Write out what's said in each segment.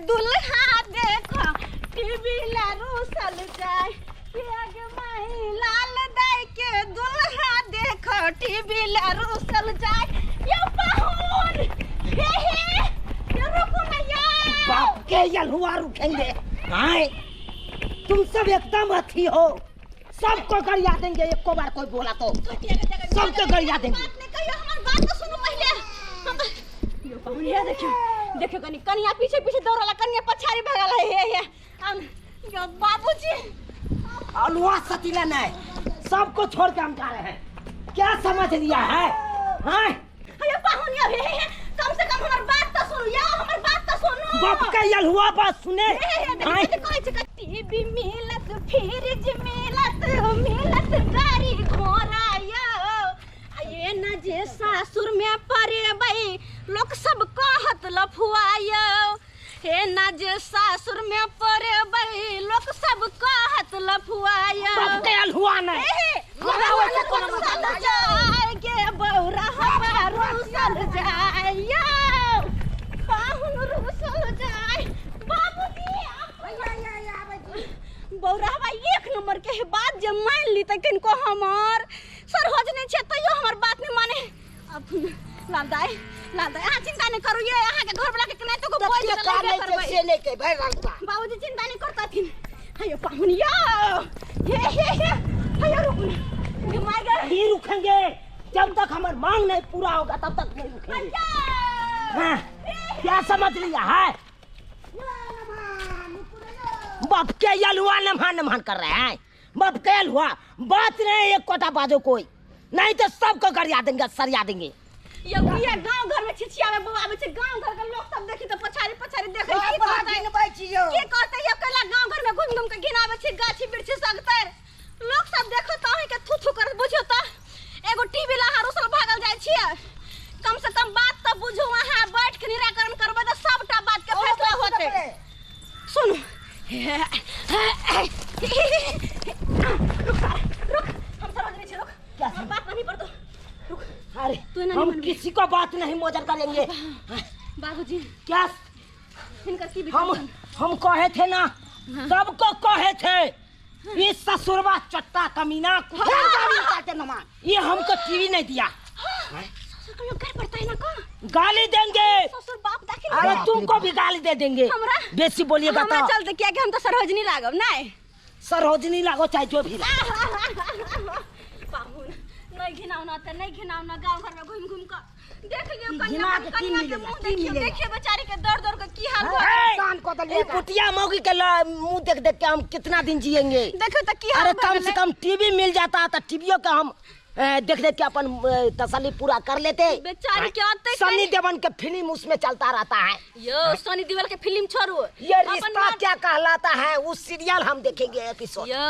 दुल्हा देखो टीवी ला रूसल जाय के आगे माई लाल दाई के दुल्हा देखो टीवी ला रूसल जाय। यो पाहुन हे हे यो रुकू ना यो। बाप के यलहुआ रुकेंगे। आए तुम सब एकदम अथी हो, सबको गरिया देंगे। एको बार कोई बोला तो सबको गरिया देंगे। बात नहीं कहियो, हमर बात तो सुनू पहले। यो पाहुन हे देखियो देखियो कनी कनिया पीछे पीछे दौड़ला, कनिया पछाड़ी भागल है। हे हे हम यो बाबूजी अलुआ सतीला नहीं, सबको छोड़ के हम जा रहे हैं। क्या समझ लिया है? हाँ अरे पाहुन यो हे हे कम से कम हमर बात तो सुनू, यो हमर बात तो सुनू। बाप का यलहुआ बात सुने। हे हे देखियो, हाँ? देखियो, कहै छै टीवी मिलत फ्रिज मिलत मिलत गाड़ी घोड़ा यो। ये न जे सासुर में परेबै लोक सब कहत लफुआ यो। हे न जे सासुर में परेबै लोक सब कहत लफुआ यो। बाप के यलहुआ नहीं। हे, बौरा वैसे कोनो रुसल मतलब जाय गे बौरा हवा रुसल जाय यो। पाहुन रुसल जाय। बाबूजी बौरा हवा एक नंबर के है, बात जे मान ली त किनको हमर सरहोज नहीं छे तैयो हमर बात नहीं माने। अब लाल दाई लाल दाई अहाँ चिंता नहीं करू, ये अहाँ के घर वाला के केनाहितो को बोल के देबै, काम नहीं करबै। से नहीं के भाई रंगवा। बाबूजी चिंता नहीं करतथिन। हयो पाहुन यो हे हे हे हयो रुकू ना। गे my गे। नहीं रुकेंगे जब तक हमार मांग नहीं पूरा होगा तब तक नहीं रुकेंगे। हाँ, क्या समझ लिया है? बाप के यलुआ नमहान नमहान कर रहे हैं। बाप के यलुआ बात नहीं एक कोटा बाजो कोई नहीं तो सबको गरिया देंगे सरिया देंगे। यो किया गांव घर में छिछियावे बौआवे छै, गांव घर के लोग सब देखी त पछाड़ी पछाड़ी देखै की कहतै की कहतै यो केला गांव घर में घुम घुम के घिनावे छै गाछी वृक्षी सगतर। लोग सब देखो त अहीं के थू थू करत बुझियो त एगो टीवी ला अहाँ रुसल भागल जाइ छियै। कम से कम बात त बुझू, अहाँ बैठ के निराकरण करबै त सबटा बात के फैसला होतै। सुनू रुक सारा, रुक हम समझ नहीं छी, रुक क्या हमर बात नहीं पर दो, रुक। अरे तू एना हम नहीं मनबी। किसी को बात नहीं मोजर करेंगे। बाबूजी क्या हिनकर की विचार छनि? हम कहे थे ना, सबको कहे थे ये ससुरवा चट्टा कमीना कुत्ता ये हमको टीवी नहीं दिया। ससुर के लोग घर पड़ता है ना का? गाली देंगे। ससुर बाप दाखिल अरे करो। तुमको भी गाली दे देंगे। हमरा? बेसी बोलिएगा हमरा तो। चलते किया कि हम तो सरोजनी लागब नहीं। सरोजनी लागो चाहे जो भी लागो। पाहुन नहीं घिनाउना त नहीं घिनाउना, गांव घर में घूम घूम के देख लियो ई कन्या घिना के की कन्या के मिलेगा, मुंह की देखियो, मिलेगा? देखियो बेचारी के दौड़ दौड़ के की हाल भऽ गेल। ए पुटिया मौगी के मुंह देख देख के हम कितना दिन जिएंगे। देखियो त की हाल अरे भऽ कम से गेलै। कम टीवी मिल जाता तो टीवियों के हम देख देख के अपन तसल्ली पूरा कर लेते। बेचारी के आते सनी देओल के फिल्म उसमें चलता रहता है। यो सनी देओल के फिल्म छोड़ू, ये अपन रिश्ता क्या कहलाता है उस सीरियल हम देखेंगे एपिसोड। यो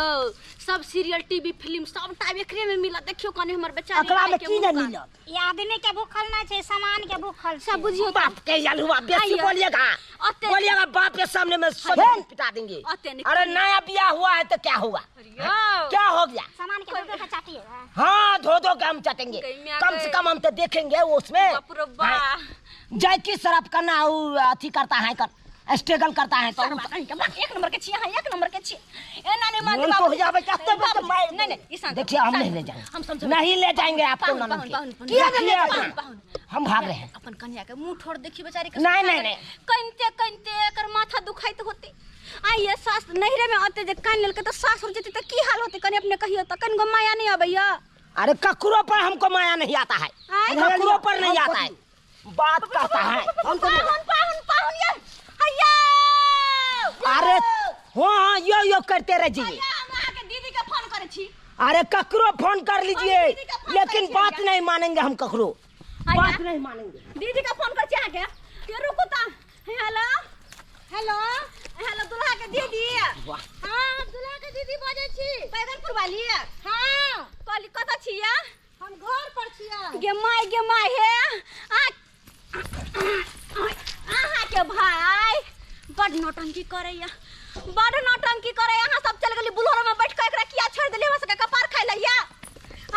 सब सीरियल टीवी फिल्म सब टा एकरे में मिलत। देखियो कने हमर बेचारी एकरा में के की नहीं मुँह मिलत? ई आदमी के भूखल ना छै, सामान के भूखल सब बुझियो त। बाप के यलुआ बेसी आइयो। बोलिएगा, अते- बोलिएगा बाप के सामने में सब पिटा देंगे। अते नहीं। अरे नया ब्याह हुआ है तो क्या हुआ, यो। क्या हो गया? सामान के धो के चाटिए। हाँ धो धो के हम चाटेंगे, गई मियाँ कम से गई। कम हम तो देखेंगे उसमें। बाप रे बा। हाँ। जैकी शराब करना और अथी करता है, कर स्ट्रगल करता है तो सर, बात नहीं, बात एक नंबर के छी, हाँ, एक नंबर के छी। ए, नानी, माँ, मन बाबू। तो हो जावे, चाहते हो तो बाबू, मैं- नहीं, नहीं, ई शांत, देखिए, हम शांत। नहीं ले जाएंगे। हम समझो। नहीं ले जाएंगे आपको पाहुन, ननद पाहुन, के। पाहुन, पाहुन। किया नहीं ले पाहुन, जाएंगे? पाहुन। हम भाग रहे हैं। अपन कन्या के मुंह ठोर देखी बेचारी के। नहीं, नहीं, नहीं। कनते कनते एकर माथा दुखाइत होते। आइए सास नैहरे में आते जे कान लेलके त सासुर जेते त की हाल होते कनी अपने कहियो त कन गो माया नहीं अबैया। अरे ककरो पर हमको माया नहीं आता है, आय। ककरो पर नहीं आता है, बात करता है। पाहुन पाहुन पाहुन ये हैया। अरे हाँ यो यो करते रह जी। हैया, हम अहाँके दीदी के फोन करै छी। अरे ककरो फोन कर लीजिए, हम दीदी का फोन लेकिन करै छी बात भैया। नहीं मानेंगे हम, ककरो भैया। बात नहीं मानेंगे। दीदी का फोन कर छी अहाँके। ये रुकू त। हेलो हेलो हेलो दुल्हा के दीदी। वाह। हाँ, दुल्हा के दीदी बजै छी। बैगनपुर वाली। हाँ। कहली कतऽ छियै? हम घर पर छियै। गे my गे my हे अहाँ के भाई बड नौटंकी करैया, बड नौटंकी करैया। अहाँ सब चल गेली बुलोरो में बैठ के एकरा किया छोड़ देली, हमरा सबके कपार खाइ लैया।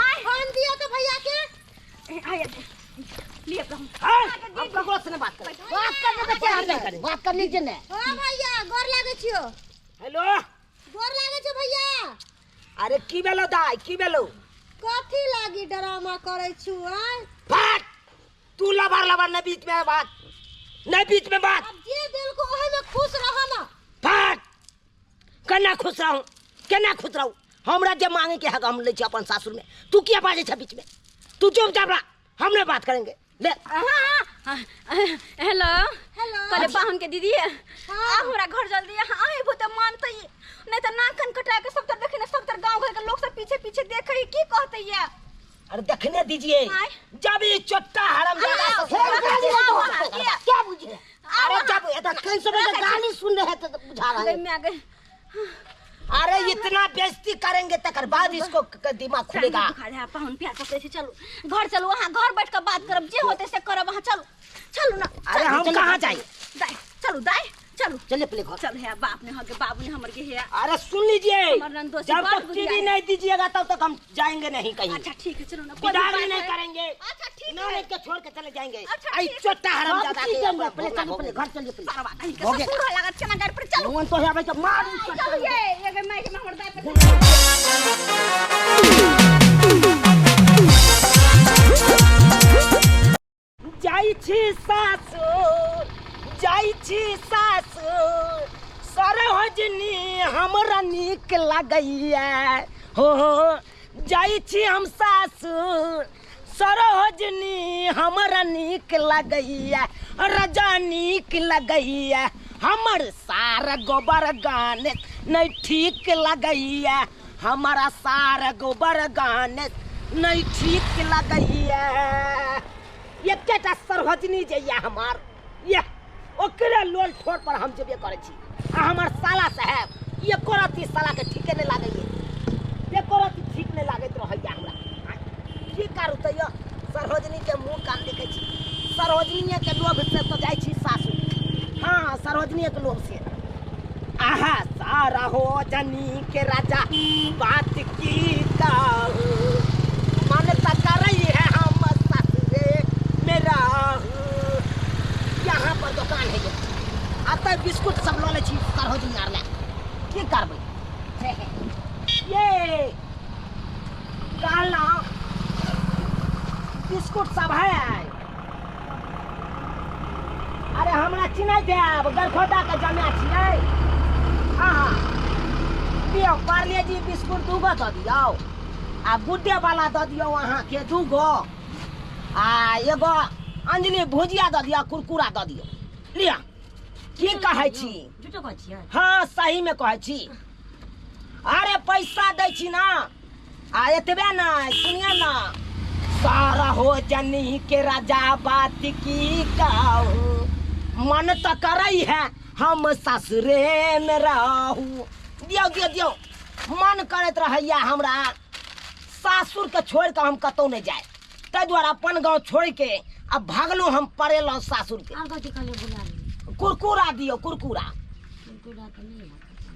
आय फोन दिया तो भैया के। ए, आय, लिए हम हां, हम ककरो से नहीं बात करें। बात करने के बात नहीं करें, बात कर लीजिए ने। हां भैया, गोर लागे छियो। हेलो, गोर लागे छो भैया। अरे की भेलो दाई, की भेलो? कथी लागी ड्रामा करै छु? आय बात तू लबर लबर न बीच में बात, न बीच में बात। अब जे दिल को ओहे में खुश रह ना। बात केना खुश रहूं, केना खुश रहूं? हमरा जे मांगे के हक हम लै छी अपन सासुर में, तू किया बाजै छ बीच में? तू चुपचाप रह, हम नहीं बात करेंगे। ले हेलो हेलो, कहले पाहुन के दीदी आ हमरा घर जल्दी आइबो त मानतै नहीं त नाक कान कटा के सब तर देखे ने, सब तर गांव घर के लोग सब पीछे पीछे देखे की कहतै या। अरे देखने दीजिए, जब ये चट्टा हरामजादा क्या बुझे? अरे जब ये तो कहीं से गाली सुन रहे तो बुझा रहे हैं। अरे इतना बेइज्जती करेंगे तकर बाद इसको दिमाग खुलेगा। पाहुन प्यार पकड़े छे, चलो घर चलो, वहाँ घर बैठ के बात करब, जे होते से करब, वहाँ चलो चलो ना। अरे हम कहाँ जाए? दाई चलो, दाई चलो, चलिए पहले घर चल। है बाप ने हके बाबू ने हमर के है। अरे सुन लीजिए, जब तक टीवी नहीं दीजिएगा तब तक हम जाएंगे नहीं कहीं। अच्छा ठीक है, चलो ना, बिदारी नहीं करेंगे। अच्छा ठीक है, नौने के छोड़ के चले जाएंगे। आई चोटा हरामजादा के पहले चलिए, पहले घर चलिए, पहले सरवा कहीं के ससुर लागत चना घर पर चलो। मोहन तो है भाई, मार चलो ये ये मैं के हमर दाई पर जाई छी सासुर, जाई छी सासुर, सरहजनी हमरा नीक लगैया हो। जाई छी हम सासुर, सरहजनी हमरा नीक लगैया, रजा नीक लगैया, हमर सार गोबर गाने नहीं ठीक लगैया, हमारा सार गोबर गाने नहीं ठीक लगैया। एकटा सरहजनी जइया हमार, ये ओकरे लोल ठोर पर हम जेबे करै छी। आ हमर साला साहेब एको रत्ती साला के ठीके नहि लागैए, एको रत्ती ठीक नहि लागैत रहैया हमरा। की करू तैयो सरोजनी के मुँह कान देखै छी, सरोजनीये के लोभ से तो जाइ छी सासुर। हाँ, सरोजनीये के लोभ से। आहा सारा हो जनी के राजा बात की कहू, मन त करै है हम ससुरे मेरा। यहाँ पर दुकान है, अतः बिस्कुट सब लऽ लै छी सरोजनी आर लए। की करबै ये कहलहुँ बिस्कुट सब है। अरे हमरा चिन्है देब, गरखोटा के जमा छियै। हाँ दियौ पार्ले जी बिस्कुट दूगो दऽ दियौ, आ गुड्डे वाला दऽ दियौ अहाँके दूगो, आ एगो अंजलि भुजिया दऽ दियौ, कुरकुरा दऽ दियौ। लिअ, की कहै छी? हाँ सही में कहै छी। अरे पैसा दै छी ना, आ एतबे नहि सुनिए ना, सारा हो जनी के राजा बात की कहू, मन त करै है हम ससुरे में रहू। दियौ दियौ दियौ, मन करैत रहैया हमरा सासुर के छोड़ के हम कतौ नहि जाय, ताहि दुआरे अपन गाँव छोड़ के अब भागलहुँ हम, पड़ेलहुँ सासुर के। कुरकुरा दियौ, कुरकुरा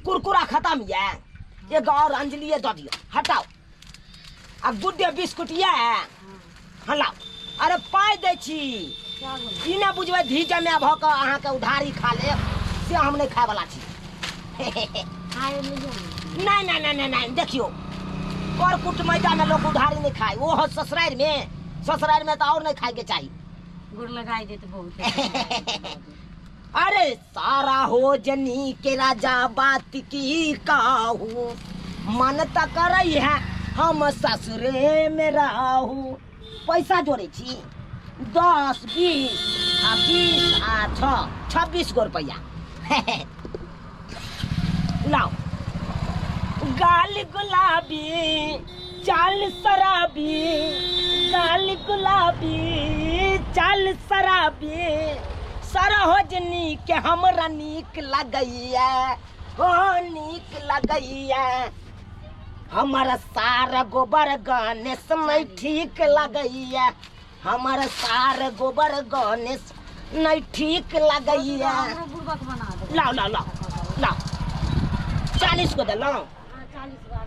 कुरकुरा खत्म ये, एगो और अंजलिए दऽ दियौ। हटाओ, आ गुड्डे बिस्कुट ये हाँ लाओ। अरे पाइ दै छी, ई नहि बुझबै धी जमा भऽ कऽ अहाँके उधारी खा लेब, से हम नहि खायवला छी। नहीं नहीं नहीं नहीं, देखियो कर कुट मैदामे लोग उधारी नहीं खाए, वो हो ससुरारि में, ससुरारि में तो और नहीं खाए के चाहिए। गुड़ लगाई देते बहुत। अरे सारा हो जनी के राजा बात की कहू, मन त करै है हम ससुरे में रहू। पैसा जोड़े छी 10 20 आ 20 आ 6 26 गो रुपैआ। लाओ। गाल गुलाबी चाल शराबी, गाल गुलाबी चाल शराबी, सरहोजनी के हमरा नीक लगैया, हो नीक लगैया, हमारा सारा गोबर गणेश नहीं ठीक लगैया, हमारा सारा गोबर गणेश नहीं ठीक लगैया। लाओ लाओ लाओ लाओ, 40 को दे लाओ। 40 बार।